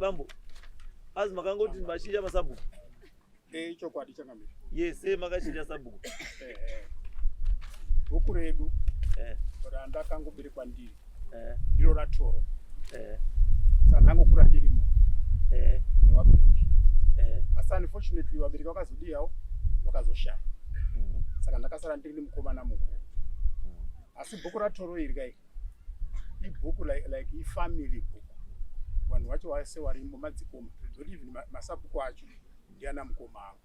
Bambo, azi makangoti machinja masabhuku. Eh, chokwadi changamire. Yes, eh makachinja sabhuku. Eh, eh. Bhuku redu Eh, randakangoberekwa ndiri ndiro raToro. Eh. Saka ndangokura ndirimo nevabereki. Asi unfortunately vabereki vakazodiyawo vakazoshaya. Saka ndakasara ndiri nemukomana mukuru. Asi bhuku raToro iri kai ibhuku like ifamily book. Vanhu vacho vese varimo madzikoma. Not even masabhuku acho ndiana mukoma avo.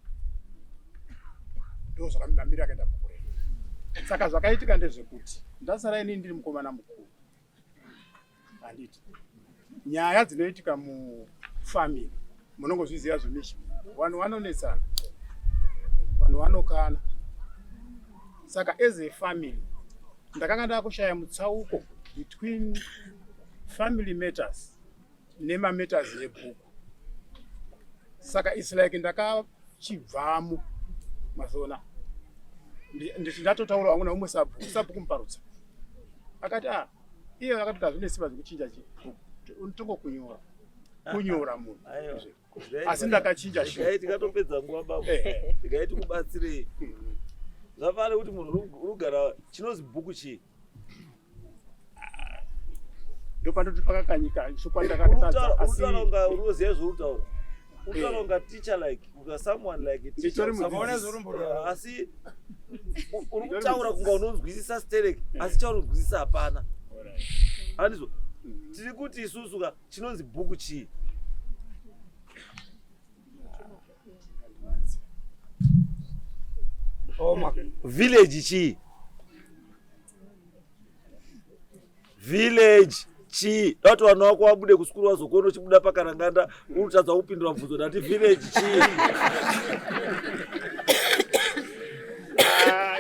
Ndo zvakamira akaita bhuku redu. Saka zvakaitika ndezvekuti ndasara inini ndiri mukomana mukuru. Handiti nyaya dzinoitika mufamily munongozviziva zvemisha, vanhu vanonetsana, vanhu vanokana. Saka as a family ndakanga ndakushaya mutsauko between family matters nemamatters ebhuku. Saka its like ndakachibvamo mazona nditi ndatotaura wangu naumwe sabhuku, sabhuku Muparutsa, akati a iye akati hazvine simba zvekuchinja chibhuku, tongokunyora kunyora munhu. Aiwa. Asi ndakachinja shuwa. Regai tikatopedza nguva baba. Regai tikubatsirei. Zvafanira kuti munhu uri kugara chinozi bhuku chii? Ndopandoti pakakanyika chokwadi ndakatadza, asi Uri kutaura kunga unoziva zvauri kutaura. Uri kutaura kunga teacher, like kunga someone like a teacher. Nditori mudzidzisi. Asi uri kutaura kunga unonzwisisa sterek, asi chauri kunzwisisa hapana. Handizvo? Tiri kuti isusu ka chinonzi bhuku chii? Village chii? Village chii? Da kuti vanhu vako vabude kusukuru vazokuona uchibuda pakaranganda uri kutadza kupindura mubvunzo. Ndati village chii? Ah,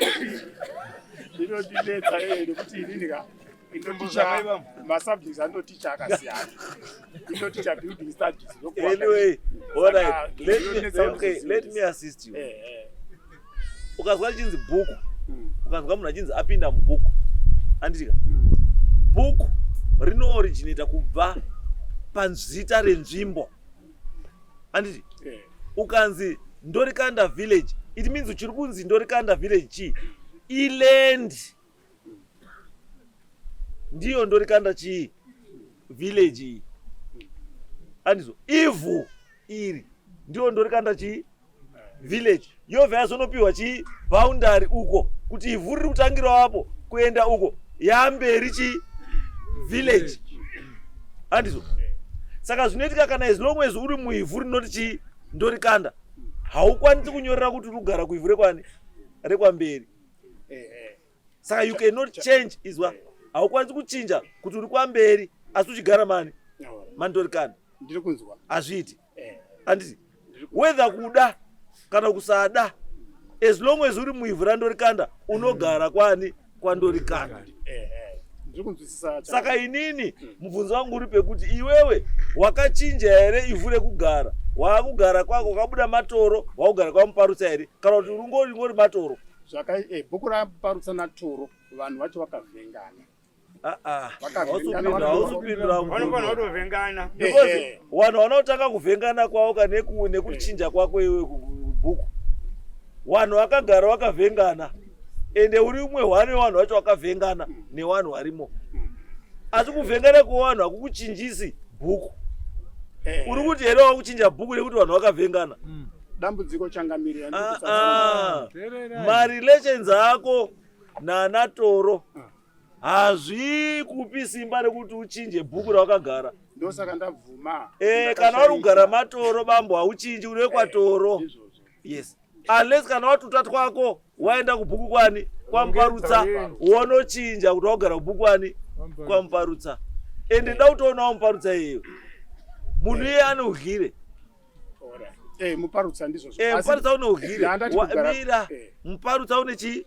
inondinetsa nekuti inini ka indoticha masubjects andoticha akasiyana, indoticha building studies. Anyway, all right, let me, okay, let me assist you. Ukazwa chinzi bhuku, ukanzwa munhu achinzi apinda mubhuku, anditika bhuku rinooriginata kubva panzita renzvimbo, anditi? Ukanzi Ndorikanda village, it means uchiri kunzi Ndorikanda village chii? Iland ndiyo Ndorikanda chii? Village iyi, andizvo? Ivhu iri ndiyo Ndorikanda chii? Village. Yobva yazonopiwa chii? Boundary uko, kuti ivhu riri kutangirawo apo kuenda uko yamberi chii? Village, andizvo? Saka zvinoitika kana as long as uri muivhu rinoti chii? Ndorikanda, haukwanisi kunyorera kuti uri kugara kuivhu rekwani? Rekwamberi. Saka you cannot change, izwa, haukwanisi kuchinja kuti uri kwamberi asi uchigara mani? Mandorikanda. Ndiri kunzwa. Hazviiti, handiti? Whether kuda kana kusada, as long as uri muivhu raNdorikanda, unogara kwani? KwaNdorikanda. Ndiri kunzwisisa. Saka inini mubvunzo wangu uri pekuti iwewe wakachinja here ivhu rekugara? Waakugara kwako, wakabuda matoro, wakugara kwaMuparutsa here, kana kuti uri ngori matoro? Zvaka bhuku raMuparutsa naToro, vanhu vacho vakavhengana. Ah, ah. Vakavhengana. Hausupindura. Vanofana kutovhengana. Because vanhu vanotanga kuvhengana kwavo ka nekuchinja kwako iwe bhuku, vanhu vakagara vakavhengana, ende uri umwe hwane vanhu vacho vakavhengana nevanhu varimo. Asi kuvhengana kwevanhu hakukuchinjisi bhuku. Uri kuti here wakuchinja bhuku nekuti vanhu vakavhengana? Dambudziko, changamire. Ah, ah. Marelations ako nana Toro hazvikupi simba rekuti uchinje bhuku rawakagara. Ndosaka ndabvuma. Kana uri kugara matoro, bambo, hauchinji, uri wekwaToro. Ndizvozvo. Yes, unless kana watuta twako waenda kubhuku kwani? KwaMuparutsa, wonochinja kuti wakugara kubhuku kwani? KwaMuparutsa. Ende da kutoonawo Muparutsa iyeyo, munhu iye ane udyire. Alright. Muparutsa, ndizvozvo. Muparutsa une udyire. Ndandati Mira. Muparutsa une chii?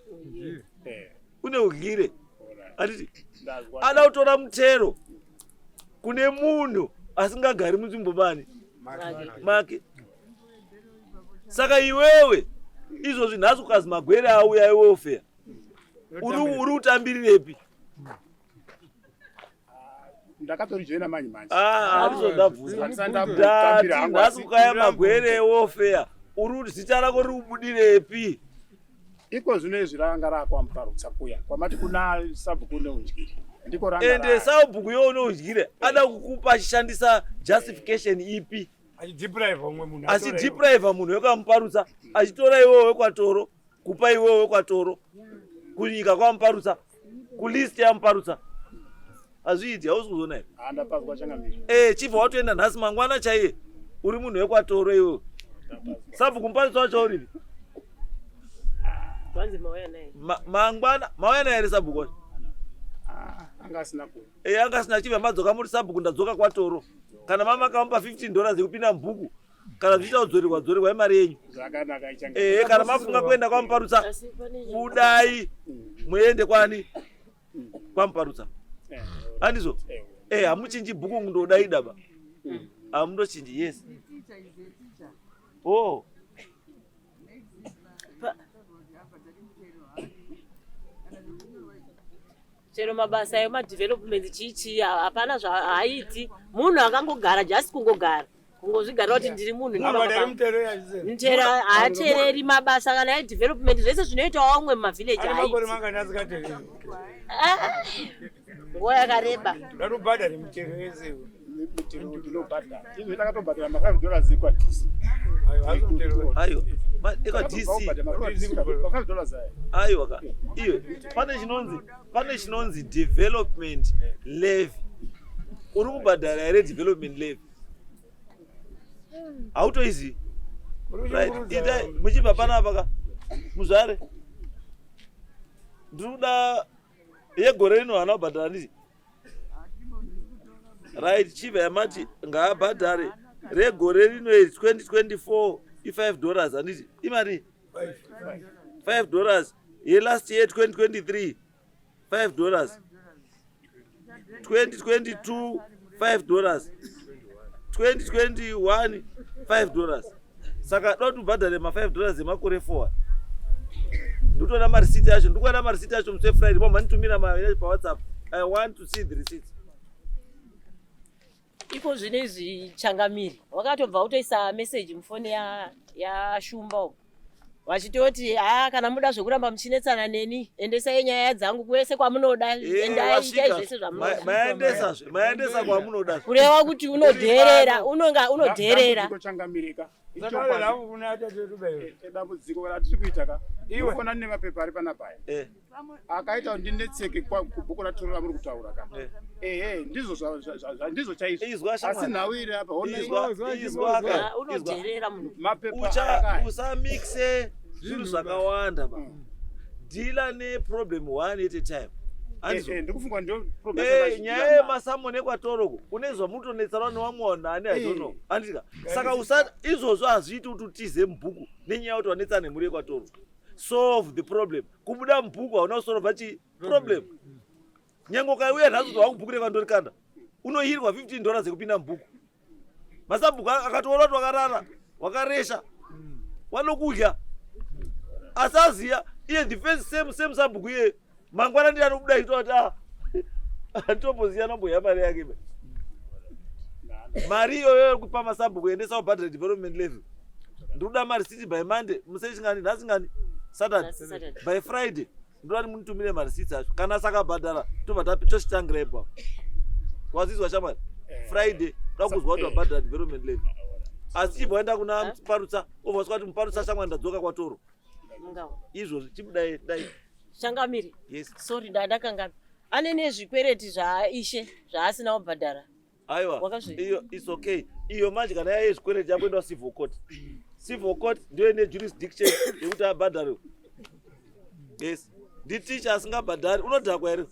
Une udyire, handiti? Ndazwa. Ada kutora mutero kune munhu asingagari munzvimbo mani? Make. Saka iwewe izvozvi nhasi ukazi magwere auya ewelfare, uri kutambirirepi? Ndakatorijoina manje manje. Ah, handizvo ndabvunza. Handisati Ndati ndambotambira hangu nhasi asi kukaya magwere ewofeya uri kuti zita rako riri kubudirepi? Iko zvino izvi ranga rakwamparutsa kuya kwamati kuna sabhuku neundyire ndiko ranga Ende sabhuku yo unoudyire ada kukupa achishandisa justification ipi? Achideprive umwe munhu. Achideprive munhu wekwamuparutsa achitora iwewe wekwatoro kupa iwewe wekwatoro kunyika kwamuparutsa kulist yamuparutsa. Hazviiti, hausi kuzoona here? Ah, ndapazwa changamire. Eh, chibva watoenda nhasi mangwana chaiye uri munhu wekwatoro iwewe. Sabhuku muparutsa wacho uripi? Kwanzi mauya naye. Mangwana mauya naye here sabhuku wacho? Ah, anga asina ku. Eh, anga asina chibva madzoka muri sabhuku ndadzoka kwatoro. Kana mama akamupa 15 dollars yekupinda mubhuku kana zvichiita kudzorerwa dzorerwa imari yenyu. Zvakanaka ichangamire. Eh, kana mafunga kuenda kwamuparutsa Asi pane budai muende kwani kwamuparutsa. Handizvo? Eh, hamuchinji bhuku ndodai daba. Hamundochinji, yes. Oh. Chero mabasa emadevelopment chii chii hapana zvaaiti. Munhu akangogara just kungogara. Kungozvigarira kuti ndiri munhu ndiri Abhadhari baba. mutero yachise. Mutero haatereri mabasa kana edevelopment zvese zvinoitawo vamwe mumavillage Ane makore haaiti. mangani asikatereri? Ah, nguva yakareba. Ndatobhadhari mutero yese. Mitero ndinobhadhara. Izvo takatobhadhara ma 5 dollars ekwa DC. Aiwa, asi mutero. Aiwa. Ekwa DC. Ma 5 dollars aya. Aiwa ka. Iwe pane chinonzi development levy. Uri kubhadhara here development levy? Hautoizivi. Right. Ita muchibva panapa ka. Muzvare. Ndiri kuda yegore rino haana kubhadhara nditi. Right, chibva yamati ngaabhadhare regore rino iri 2024 i 5 dollars handiti imari 5 dollars yelast year 2023 5 dollars 2022 5 dollars 2021 5 dollars. Saka da kuti ubhadhare ma 5 dollars emakore 4. Ndikutoda marisiti acho, ndikuda marisiti acho musi weFriday. Mama nditumira ma pa WhatsApp. I want to see the receipts. Iko zvino izvi changamire wakatobva utoisa message mufoni yaShumba uko vachitoti haa kana muda zvekuramba muchinetsana neni endesai nyaya dzangu kwese kwamunoda, endai itai zvese zvamunoda. Maendesazve, maendesa kwamunoda. Kureva kuti unodherera, unonga unodherera. Dambudziko changamireka. Zakare rangu kuna atatu iwe. Dambudziko ratiri kuita ka. Iwe. Unoona ndine mapepa ari panapa aya. Akaita kuti ndinetseke kubhuku ratoro ramuri kutaura ka. Ehe, ndizvo ndizvo chaizvo. Izwa Asi shamwari. nhau iri apa hona Izwa, Izwa, izwa izwa. ka. Ah, unodherera munhu. mapepa Ucha aya. usamixe zvinhu zvakawanda ba. Dealer ne problem one at a time. Handizvo? Ndikufunga ndio problem Eh, nyaya yemasamoni ekwatoroko une zvamutonetsana nevamwe vanhu ani I don't know. Handika. Saka usa izvozvo hazviiti kuti utize mubhuku nenyaya yekuti wanetsana nemhuri yekwatoro. Solve the problem. Kubuda mubhuku hauna kusolva chi problem. Nyange ukauya nhasi kuti wakubhuku rekwandorikanda unohirwa 15 dollars yekupinda mubhuku. Masabhuku akatoona kuti wakarara wakaresha wanokudya asi aziya iye the first same sabhuku iye mangwana ndiye anobuda achitoa kuti ah anditomboziya anomboya mari yake be. Mari iyoyo yekupa masabhuku endesa kubhadhara development levy. Ndikuda marisiti by Monday, musi chingani, nhasi ngani? Saturday. Nhasi Saturday. By Friday ndoda kuti munitumire marisiti acho. Kana asakabhadhara tobva tochitangira ipapo. Wazizwa shamwari? Friday ndoda kuzwa kuti wabhadhara development levy. Asi chibva waenda kuna Muparutsa, obva wasvika kuti Muparutsa shamwari ndadzoka kwatoro. Mungawa. Izvozvo chibudai dai. Changamire. Yes. Sorry, ndakanganwa. Ane nezvikwereti zvaishe zvaasina kubhadhara. Aiwa. Wakazvi- Iyo it's okay. Iyo manje kana yaye zvikwereti yakuenda civil court. Civil court ndiyo ine jurisdiction yekuti abhadhare. Yes. Ndi teacher asingabhadhari unodhakwa here?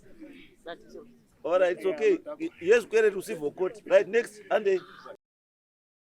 All right, it's okay. Yes, zvikwereti civil court. Right, next, Andy.